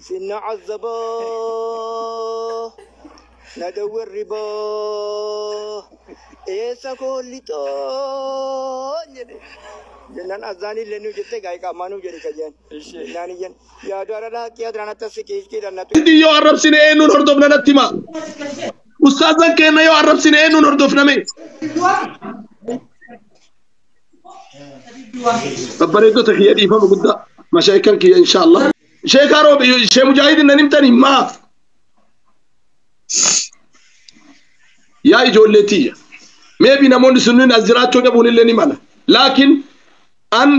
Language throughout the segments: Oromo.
سنة عذبا ندور ربا إيسا كل تون جنان أزاني لنو جت جاي كمانو جري كجن ناني جن يا دوارا لا كيا درانا تسكيش كي درانا Yoo arrabsine eenyuun hordofna natti hima. Ustaazan keenya yoo arrabsine eenyuun hordofna mee? Babbareeddota kiyya dhiifama guddaa mashaayikan kiyya insha Allah. Sheekaa roobe shee mujaahidin nan himtani maaf? Yaa ijoollee tiyya. Meebi namoonni sunniin as jiraachuu dhabuun illee ni mala. Laakiin an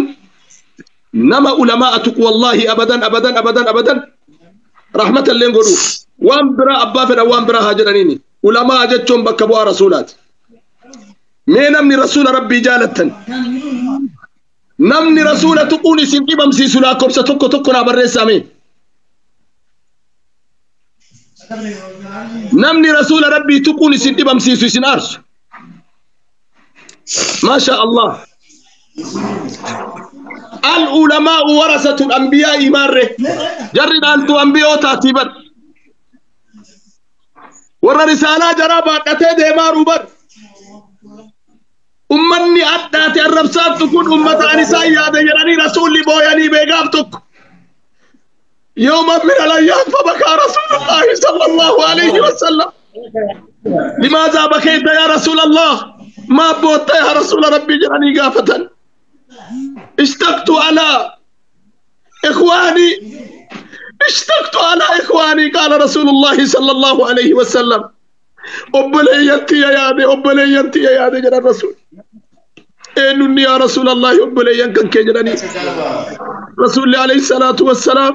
nama ulamaa tuqu wallaahi abadan abadan abadan abadan rahmata illeen godhuuf waan biraa abbaa fedhan waan biraa haa jedhaniini. Ulamaa jechuun bakka bu'aa rasuulaati. Mee namni rasuula rabbii jaalattan namni rasuula tuquun isin dhibamsiisu lakkoofsa tokko tokko naa barreessaa mee. Namni rasuula rabbii tuquun isin dhibamsiisu isin aarsu. Maasha Allah. Al ulamaa'u warasatul anbiyaa'i maarre. Jarri dhaaltuu anbiyootaatii bar. Warra risaalaa jaraa baadhatee deemaaruu bar. Ummanni addaate arrabsaattu kun ummata an isaan yaada jedhanii rasuulli booyanii beekaaf tokko. يوما من الأيام فبكى رسول الله صلى الله عليه وسلم. لماذا بكيت يا رسول الله؟ ما بوت يا رسول ربي جراني قافة. اشتقت على إخواني، اشتقت على إخواني. قال رسول الله صلى الله عليه وسلم أبليتي يا يادي، أبليتي يا يادي جرى الرسول. إنني يا رسول الله أبليا كان كجراني. رسول الله عليه الصلاة والسلام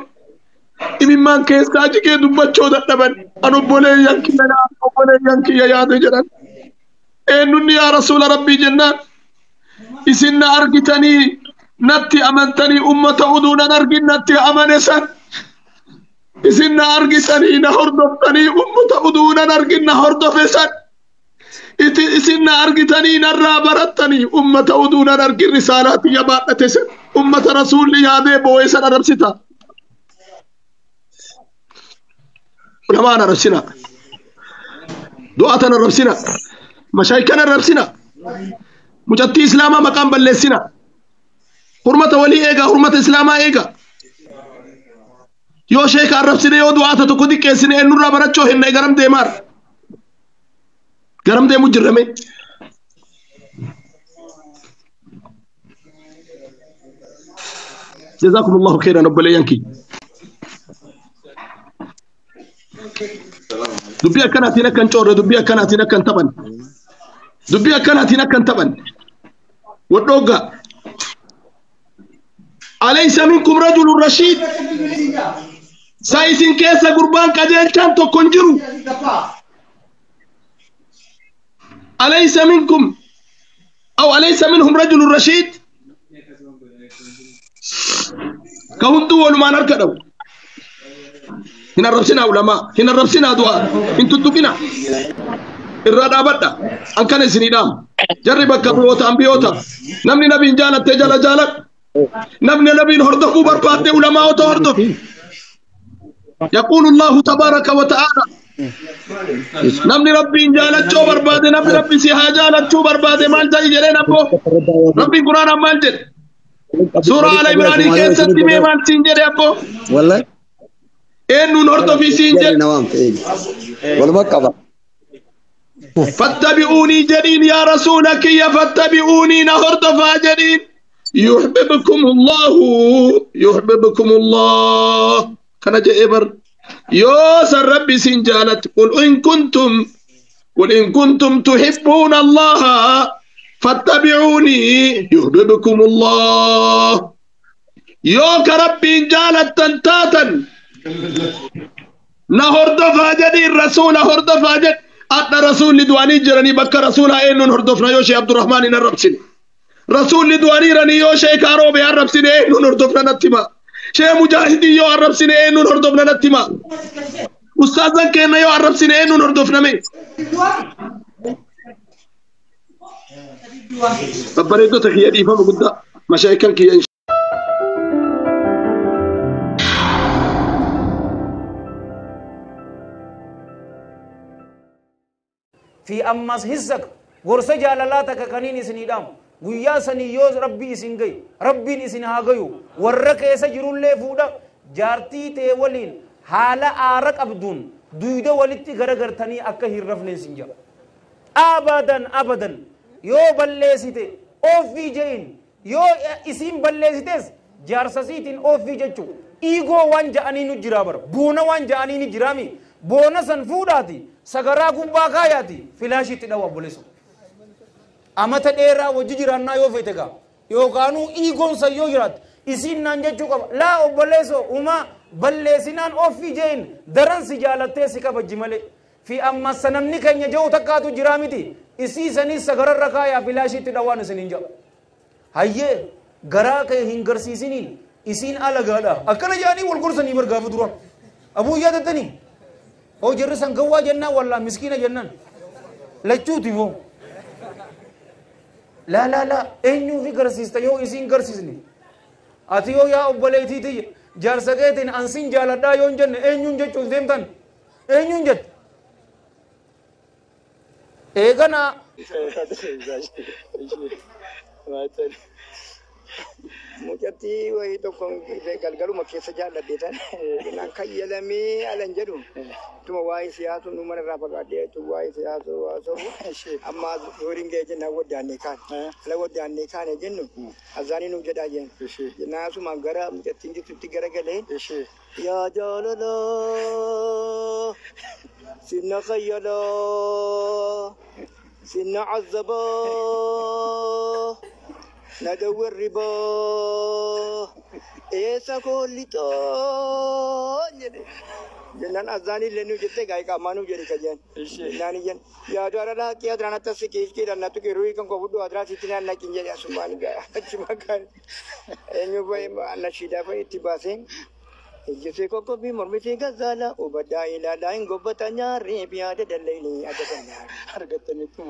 imimmaan keessaa jigee dubbachuu dadhaban an obboleeyyan kiyya obboleeyyan kiyya yaade jedhan. Eenyunni yaa rasuula rabbii jennaan isin na argitanii natti amantanii ummata uduu nan argin natti amane san isin na argitanii na hordoftanii ummata uduu nan argin na hordofe san isin na argitanii narraa barattanii ummata uduu nan argin risaalaa tiyya baadhate san ummata rasuulli yaadee boo'e san arrabsita. Ulamaan arrabsina, du'aatan arrabsina, mashaayikan arrabsina, mucattii islaamaa maqaan balleessina. Hurmata walii eegaa, hurmata islaamaa eegaa. Yoo sheeka arrabsine yoo du'aata tokko xiqqeessine eenyurraa barachoo hinna garam deemaar? Garam deemu jirrame? جزاكم الله خيرا obboleeyyan kiyya. Dubbii akkanaatiin akka hin coorre, dubbii akkanaatiin akka hin taphanne, dubbii akkanaatiin akka hin taphanne. Wadhooggaa. Alaysa minkum rajulun rashiid. Sa isin keessa gurbaan qajeelchaan tokko hin jiru. Alaysa minkum aw alaysa minhum rajulun rashiid. Ka hunduu walumaan harka dhabu. Hin arrabsinaa ulamaa, hin arrabsinaa du'aa, hin tuttuqinaa. Irraa dhaabadha. An kana isinii dhaama. Jarri bakka bu'oota ambiyoota. Namni nabiin jaalattee jala jaaladhu. Namni nabiin hordofuu barbaadde ulamaa'ota hordofi. يقول الله تبارك وتعالى namni rabbiin jaalachuu barbaade, namni rabbi si haa jaalachuu barbaade maal ta'i jedheen abboo? Rabbiin quraanaan maal jedhe? Suuraa Ala Imraanii keessatti mee maal siin jedhe abboo? Wallahi Eenyuun hordofii siin jedhe? Waluma qaba. فاتبعوني جدين يا رسولك يا فاتبعوني نهردفا جدين يحببكم الله يحببكم الله كان جئبر يوسر ربي سنجالت قل إن كنتم قل إن كنتم تحبون الله فاتبعوني يحببكم الله يوك ربي جالت تنتاتا نهردفا جدين رسول هردفا جدين أدنى رسول لدواني جراني بك رسول إنن هردفنا يوشي عبد الرحمن إن الربسين رسول لدواني رني يوشي كاروبي الربسين إنن هردفنا نتما شيء مجاهدي يو الربسين إنن هردفنا نتما أستاذا كنا يو الربسين إنن هردفنا مي ببريدو تخيل إفهم قد مشايكن كي. Fi ammas hissak gorsa jaalalaa takka kaniin isinii dhaamu. Guyyaa sanii yoo rabbi isin gayu, rabbiin isin haa gayu, warra keessa jirullee fuudha jaartii tee waliin haala aara qabduun duyda walitti garagartanii akka hin rafne isin jedha. Abadan abadan yoo balleessite ofii je'in, yoo isiin balleessites jaarsasiitiin ofii jechuu. Iigoo waan ja'anii nu jiraa bara, boona waan ja'anii ni jiraami. Boona san fuudhaati sagaraa gubbaa kaayaati filaashiitti dhawa obboleessu. Amata dheeraa wajji jiraannaa yoo feete gaa yookaanuu iigoon san yoo jiraate isiin naan jechuu qaba. Laa obboleessoo umaa balleessinaan ofii je'in daran si jaalattee si kabajji malee. Fi amma sanamni keenya jiru takkaatu jiraa miti. Isii sanis sagararra kaayaa filaashiitti dhawaan isiniin jedha. Hayyee garaa kee hin garsiisiniin isiin alagaadha. Akkana jedhanii wal gorsanii bar gaafa dura. Abuu yaadattanii? Hoo jarri san gawwaa jennaan wallaa miskiina jennaan. Lachuuti moo? Laa laa laa eenyuufi garsiista yoo isiin garsiisne. Ati yoo yaa obboleettiiti jaarsa keetiin ansin jaaladhaa yoo hin jenne eenyuun jechuuf deemtan? Eenyuun jette? Eegana Mucattii wayii tokko galgaluma keessa jaalladhe tan naan kayyalamee alan jedhu tuma waa'ee siyaasuu nu mana irraa fagaadhee tu waa'ee siyaasuu haasa'u amma horiin ga'e jennaan waddaannee kaane ala waddaannee kaane jennu azaanii nuuf jedhaa jennu jennaan asuma gara mucattiin jirtutti garagalee yaa jaalalaa sinna kayyalaa sinna cazzabaa ندور ربا إيسا كل جنان أزاني لنو جتة غاي كمانو جري كجن ناني جن يا دوارا لا كيا درانا تسكي كي درانا تو كي روي كم كوبدو أدرا سيتنا نكين جري أسمان غا أچما كان إنيو باي نشيدا فاي تباسين جسے کو کبھی مرمتی غزالہ وبدا الى لاين غبتا ناري بياد دليلي أدبنا Argattaniitu.